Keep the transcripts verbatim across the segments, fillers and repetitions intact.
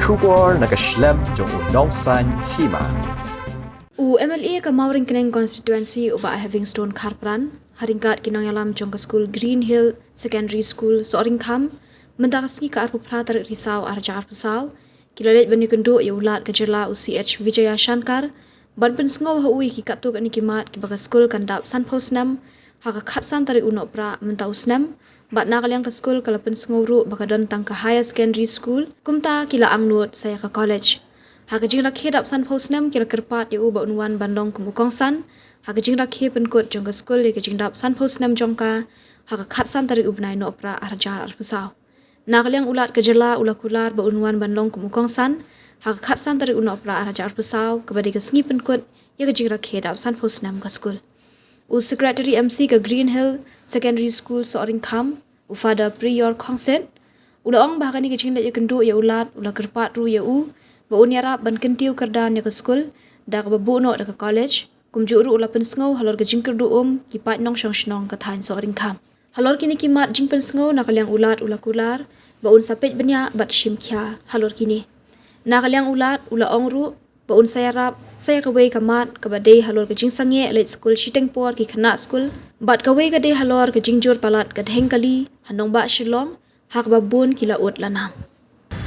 Khubor na ka shlem jong u Nongsaiñ Hima. U M L A ka Mawryngkneng Constituency u Bah Heavingstone Kharpran, ha ryngkat ki nongïalam jong ka skul Green Hill Secondary School Sohryngkham, mynta ka sngi ka arphew phra tarik Risaw arhajar arphew saw, ki la leit ban ïakynduh ïa u Lat ka jylla u C H Vijayashankar, ban pynsngew ha u ïa ki katto katne ki mat kiba ka skul kan dap sanphew snem, ha ka khatsan tarik u Nohprah mynta u snem, bad na ka liang ka skul ka la pynsngew ruh ba ka don tang ka higher secondary school, kumta ki la angnud sa ïa ka college. Ha ka jingrakhe dap sanphew snem ki la kyrpad ïa u ba un wan ban long kum u kongsan, ha ka jingrakhe pynkut jong ka skul ïa ka jingdap sanphew snem jong ka, ha ka khatsan tarik u bnai Nohprah arhajar arphew saw. Na ka liang u Lat ka jylla u la kular ba un wan ban long kum u kongsan, ha ka khatsan tarik u Nohprah arhajar arphew saw, kaba dei ka sngi pynkut ïa ka jingrakhe dap sanphew snem ka skul. U Secretary M C ka Green Hill Secondary School Sohryngkham, u Father Prior Khongsit, u la ong ba ha kane ka jingleit ïakynduh ïa u Lat, u la kyrpad ruh ïa u ba un ïarap ban kyntiew kyrdan ïa ka skul da kaba buh noh da ka college, kumjuh ruh u la pynsngew halor ka jingkyrduh um ki paid nongshong shnong ka thaiñ Sohryngkham. Halor kine ki mat jingpynsngew na ka liang u Lat u la kular ba un sa peit bniah bad shim khia halor kine. Na ka liang u Lat u la ong ruh ba un sa ïarap sa ïa kawei ka mat kaba dei halor ka jingsangeh leit skul shiteng por ki khynnah skul, bad kawei ka dei halor ka jingjur palat ka dheng kali ha nongbah Shillong, ha kaba bun ki la ud la nam.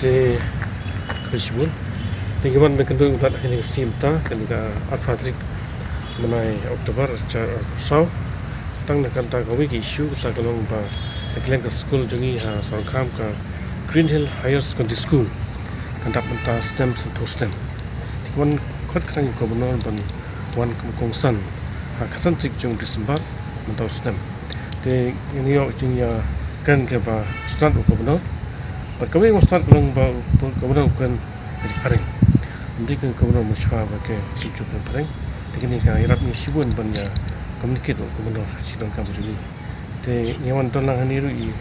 Te khublei shibun. Te ngi wan ban kynduh ïa u Lat ha kane ka sngi mynta, kane ka arphew phra tarik bnai October arhajar arphew saw. Tang na kata kawei ka issue kata ka long ba na ka liang ka skul jong ngi ha Sohryngkham ka Green Hill Higher Secondary School kan dap mynta snem sanphew snem. Te ngi wan khot kyrdan ïa u Governor ban wan kum u kongsan ha ka khatsan tarik jong December mynta u snem. Te ngi ïoh jingïakren kaba sngewtynnat u Governor. Bad kawei ka sngewtynnat ka long ba u Governor u kren ïa ki phareng. Ym dei ka Governor mashwa ba ka kim ju kren phareng. Te kane ka ïarap ngi shibun ban ïa communicate ïa u Governor shi donkam jong ngi. Te ngi wan don lang hangne ruh i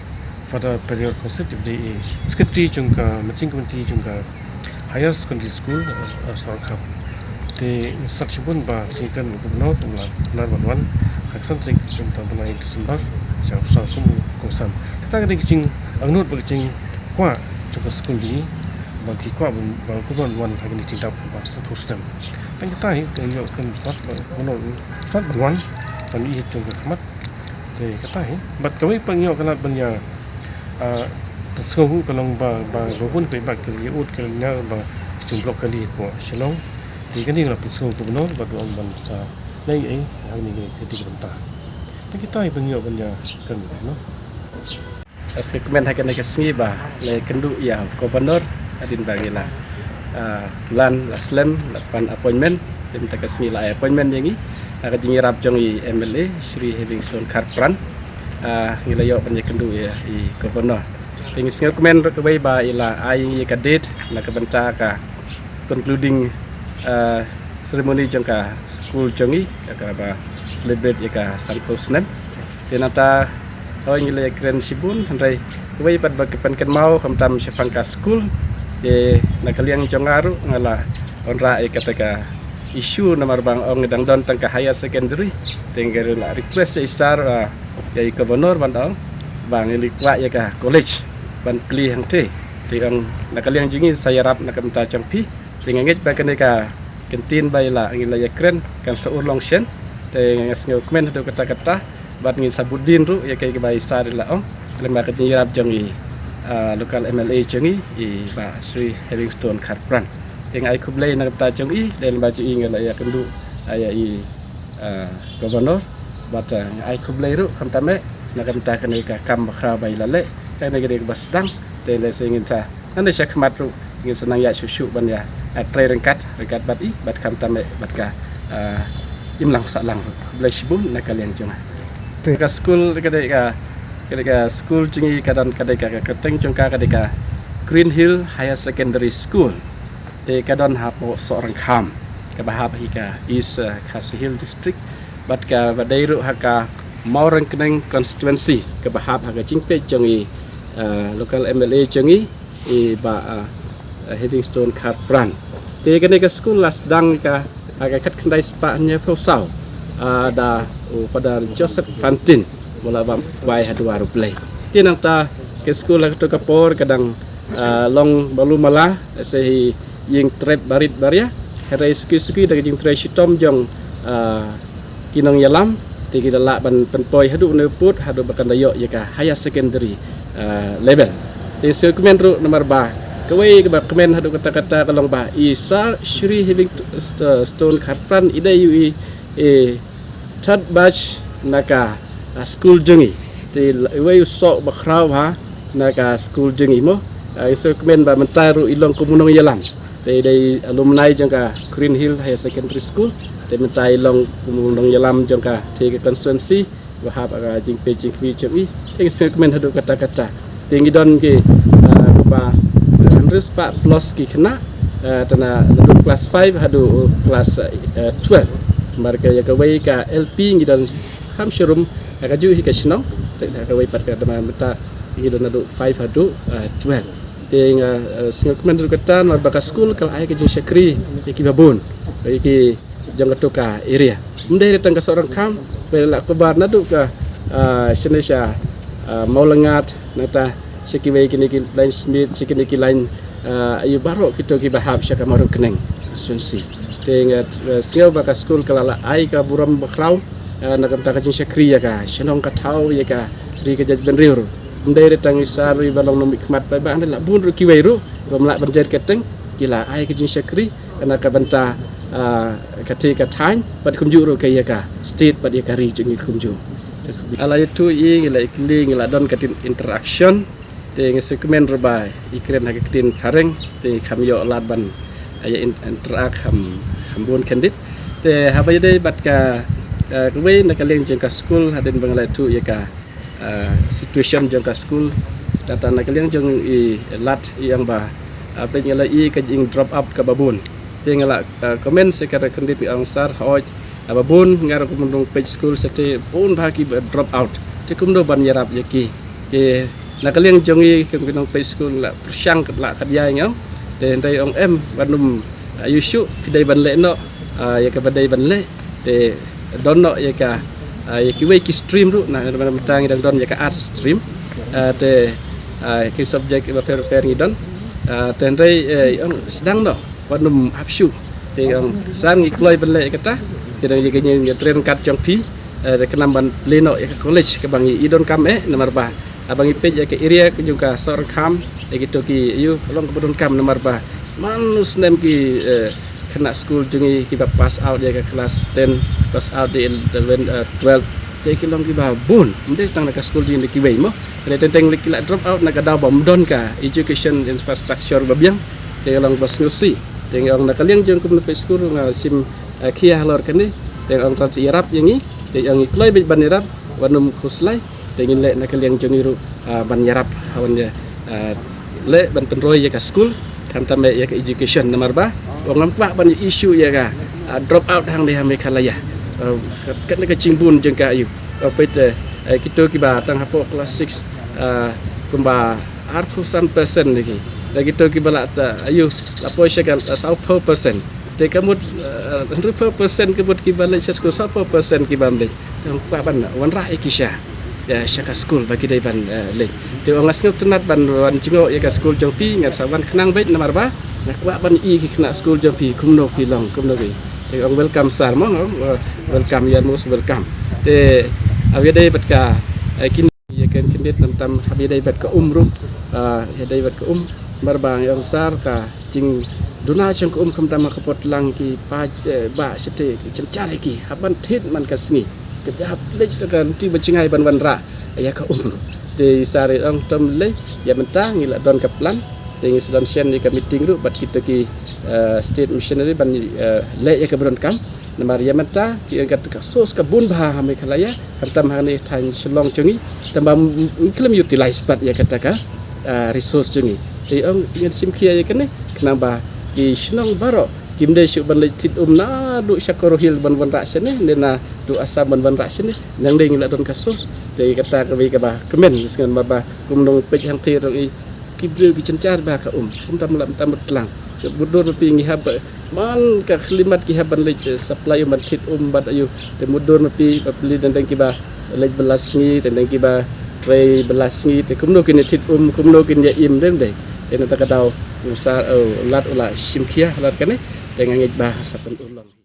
Father Period Khongsit, i dei i Secretary jong ka Managing Committee jong ka Higher Secondary School, eh, Sohryngkham. Te ngi sngewtynnat shibun ba jingkren u Governor u la kular ban wan ha ka khatsan tarik jong ka bnai December, jong u sawkum u kongsan. Kata ka dei ka jingangnud bad ka jingkwah jong ka skul jong ngi ba ki kwah ban, ba u Governor un wan ha kane ka jingdap ba sanphew snem. Tang kata hi, te ngi ïoh kren sngewtynnat ba u Governor u sngewtynnat ban wan ban ïeit jong ka khmat. Te kata hi. Bad kawei pat ngi ïoh ka lad ban ïa, ah, pynsngew ka long ba, ba, ba bun paidbah ki la ïa ud ki la ñiar ba ka jingblock kali hapoh Shillong. Te kane ngi la pynsngew u Governor bad u ong ban sa leh ei ha kane ka kti ka bynta. Te kita hi ba ngi ïoh ban ïa kren noh. Nga sngewkmen ha kane ka sngi ba la ïakynduh ïa u Governor hadien ba ngi la, ah, plan, la slem, la pan appointment. Te mynta ka sngi la ai appointment ïa ngi ha ka jingïarap jong i M L A Shri Heavingstone Kharpran. Ah, ngi la ïoh ban ïakynduh ïa i Governor. Te ngi sngewkmen ruh kawei ba i la ai ïa ngi ka date na ka bynta ka concluding, ah, ceremony jong ka skul jong ngi, ka, kaba celebrate ïa ka sanphew snem. Te nangta hooid ngi la ïakren shibun, hynrei kawei pat ba ki pynkynmaw khamtam shaphang ka skul. Te na ka liang jong nga ruh nga la wanrah ïa kata ka issue namar ba nga ong dang don tang ka higher secondary. Te nga la request ïa i sir, ah, ïa i Governor ban ong ba ngi la kwah ïa ka college ban plie hangtei. Te ong na ka liang jong ngi sa ïarap na ka bynta jong phi. Te nga ngeit ba kane ka ktien ba i la, ngi la ïakren kan sa urlong shen. Te nga sngewkmen haduh katta katta bad ngin sa bud dien ruh ïa kaei kaba i sir i la ong lyngba ka jingïarap jong i, ah, local M L A jong ngi i Bah Shri Heavingstone Kharpran. Te nga ai khublei na ka bynta jong i, dei lyngba jong i nga la ïakynduh, ah, ïa i, ah, Governor. Bad, ah, nga ai khublei ruh khamtam eh na ka bynta kane ka kam bakhraw ba i la leh. Kane ka dei kaba sdang. Te lehse ngin sa nangne sha khmat ruh ngin sa nang ïaid shuh shuh ban ïa, ah, trei ryngkat, ryngkat bad i, bad khamtam eh bad ka, ah, imlang sahlang ruh. Khublei shibun na ka liang jong nga. Te ka skul ka dei ka, ka dei ka skul jong ngi ka don, ka dei ka, ka kyrteng jong ka ka dei ka Green Hill Higher Secondary School. Te ka don hapoh Sohryngkham, kaba hap hi ka East, ah, Khasi Hills District. Bad kaba dei ruh ha ka Mawryngkneng Constituency, kaba hap ha ka jingpeit jong i, ah, local M L A jong i, i Bah, ah, Heavingstone Kharpran. Te kane ka skul la sdang ka ha ka khatkhyndai spah hynñiewphew saw, ah, da u Father Joseph Fantin, ba la bam bai ha dwar U Blei. Te nangta ka skul ha kato ka por ka dang Ah, long balu mala, se hi ïing trep barit baria, hynrei suki suki da ka jingtrei shitom jong, ah, ki nongïalam, te ki da lah ban pynpoi haduh ne pud, haduh ba kan da ïoh ïa ka higher secondary, ah, level. Te sngewkmen ruh namar ba kawei kaba kmen haduh katta katta ka long ba i Sir Shri Hiving St-, Stone Kharpran i dei u i, i third batch na ka, ah, skul jong i. Te iwei u soh ba khraw ha na ka skul jong i mo. Ah, i sngewkmen ba mynta ruh i long kum u nongïalam. Te i dei alumni jong ka Green Hill Higher Secondary School. Te mynta i long kum u nongïalam jong ka, te ka constituency ba hap ka jingpeit jingkhmih jong i. Te i sngewkmen haduh katta katta. Te ngi don ki, ah, kumba hynriew spah plus ki khynnah, ah, tang naduh class five haduh class, ah, twelve. Namar ka ïa kawei ka L P ngi don kham sharum, ah, kajuh hi ka shnong, te ïa kawei pat ka dei mynta ngi don naduh five haduh, ah, twelve. Te nga, ah, sngewkmen ruh katta namar ba ka skul ka la ai ka jingshakri ïa kiba bun, ïa ki jong kato ka area. Ym dei tang ka Sohryngkham, ba la kaba naduh ka, ah, shane sha, ah, Mawlangat, nangta sha kiwei kine ki line Smit, sha kine ki line, ah, ïa baroh kito kiba hap sha ka Mawryngkneng constituency. Te nga, ah, sngew ba ka skul ka la, la ai ka burom ba khraw, ah, na ka bynta ka jingshakri ïa ka shnong ka thaw, ïa ka ri ka jaitbynriew ruh. Ym dei tang i Sir ruh iba long nongmihkhmat paidbah, hynrei la bun ruh kiwei ruh bym lah ban jer kyrteng, ki la ai ka jingshakri na ka bynta, ah, ka thei ka thaiñ, bad kumjuh ruh ka ïa ka state bad ïa ka ri jong ngi kumjuh. Ah, la ïathuh ïa ngi, la ïakylli, ngi la don ka ktien interaction. Te ngi sngewkmen ruh ba i kren ha ka ktien phareng, te ngi kham ïoh lad ban, ah, ïa in-, interact kham, kham bun khyndiat. Te haba ïadei bad ka, ah, kawei na ka liang jong ka skul, hadien ba nga la ïathuh ïa ka, ah, situation jong ka skul, nangta na ka liang jong i lad i ong ba, ah, peit nga la ïohi ka jing drop out kaba bun. Te nga la, ah, comment sha ka khyndiat, nga ong Sir, hooid, ah, ba bun nga ruh kum u nongpeit skul shatei, bun bha kiba drop out. Te kumno ban ïarap ïa ki? Te na ka liang jong i kum ki nongpeit skul la pyrshang katba lah katba ïai, nga ong. Te hynrei ong em, ban ym, ah, ïoh shuh, phi dei ban leh noh, ah, ïa kaba dei ban leh. Te don noh ïa ka, ah, ïa kiwei ki stream ruh, na, na, na, mynta ngi dang don ïa ka arts stream. Ah, te, ah, ki subject ba pher pher ngi don. Ah, te hynrei, eh, ong sdang noh, wat nym ap shuh. Te ong san ngi kloi ban leh ïa kata. Te dang ïa ka ngi, ngi trei ryngkat jong phi, eh, te khnang ban leh noh ïa ka college kaba ngi i donkam eh, namar ba haba ngi peit ïa ka area ka jong ka Sohryngkham, ïa kito ki, ïa ka long kaba donkam namar ba man u snem ki, eh, khynnah skul jong ngi kiba pass out ïa ka class ten, pass out ïa eleven, eh, twelve. Te ki long kiba bun, ym dei tang na ka skul jong ngi, kiwei mo. Te teng teng ki la drop out na ka daw ba ym don ka education infrastructure ba biang. Te long ba sngewsih. Te ong na ka liang jong kum u nongpeit skul nga shim, eh, khia halor kane. Te ong tang shu ïarap ïa ngi. Te ong ngi kloi beit ban ïarap, wat nym khuslai. Te ngin leh na ka liang jong ngi ruh, ah, ban ïarap, ha, ban ïa, ah, leh ban pynroi ïa ka skul, khamtam eh ïa ka education namar ba ong ngam kwah ban issue ïa ka, ah, drop out hangne ha Meghalaya. Ah, ka, kane ka jingbun jong ka aïu. Ah, peit, eh, eh, kito kiba tang hapoh class six, ah, kumba arphew san percent lagi. Da kito kiba la, ah, aïu, la poi sha ka, ah, sawphew percent. Te ka mut, eh, hynriewphew percent ka mut kiba leit sha skul, sawphew percent kibym leit. Te ong kwah ban wanrah ïa ki sha, ïa, sha ka skul ba ki dei ban, eh, leit. Te ong nga sngewtynnat ban, ban jngoh ïa ka skul jong phi, ngan sa wan khnang beit namar ba nga kwah ban i ki khynnah skul jong phi kumno ki long, kumno ki. Te ong welcome sir mo, ong, eh, welcome, you're most welcome. Te haba ïadei bad ka, eh, kin ïa ken khyndiat namar tam haba ïadei bad ka um ruh, ah, ïadei bad ka um, namar ba ngi ong sir ka jingduna jong ka um khamtam ha ka por tlang ki paid, eh, bah shatei ki jynjar ïa ki, hap ban thied man ka sngi. Te hap leit da ka lynti ba jngai ban wanrah ïa ka um ruh. Te i sir i ong tam lei, ïa mynta ngi la don ka plan. Te ngi sa don shen ïa ka meeting ruh bad kito ki, eh, state missionary ban, eh, leh ïa kaba donkam. Namar ïa mynta ki ong kata ka source ka bun bha ha Meghalaya, khamtam hangne thaiñ Shillong jong ngi, tangba ngi khlem utilize pat ïa kata ka, ah, resource jong ngi. Te ong ngan shim khia ïa kane, khnang ba ki shnong baroh kim dei shuh ban leit thied um naduh sha Garo Hills ban wanrah shane, ne naduh Assam ban wanrah shane, nangdei ngi la don ka source. Te kata kawei kaba kmen, sngewbha ba kum u nongpeit hangthie ruh i ki briew ki jynjar bha ka um, um tam la, um tam tlang. Te mutdur ma phi ngi hap, man ka khlimat ki hap ban leit, eh, supply um ban thied um bad aïu. Te mutdur ma phi ba phi leit dang dang kiba leit bylla sngi, dang dang kiba trei bylla sngi, te kumno kin thied um, kumno kin ïa im dang dang. Te na kata ka daw u Sar, u Lat u la shim khia halor kane, te nga ngeit ba sa pynurlong.